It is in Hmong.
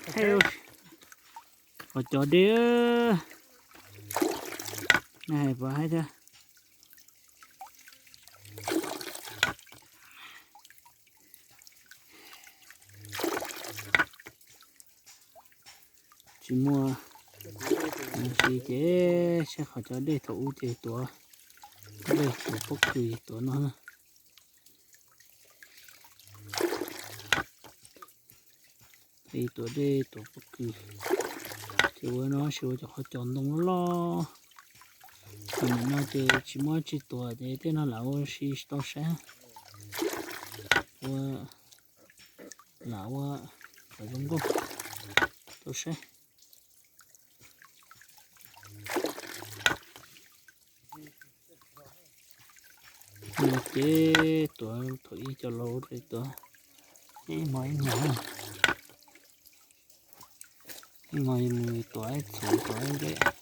Qhov cos dej, hais pom haib thiab. Tsis muaj, tsis ces saib qhov cos dej thaum ub ces tuav dej tuav pob kws tuav no na. Tuav dej tuav pob kws, ces ua no sis ua cov qhov cos ntoo loj loj. Nim no ces tsis muaj tsi tuav ces tej no lam ua si tau saib, ua lam ua kom zoo nkauj tau saib. No ces tuav thaum ub cov laus tuav ib hmo ib hmo, ib hmo mus tuav ib txhuv tuav ib nreb.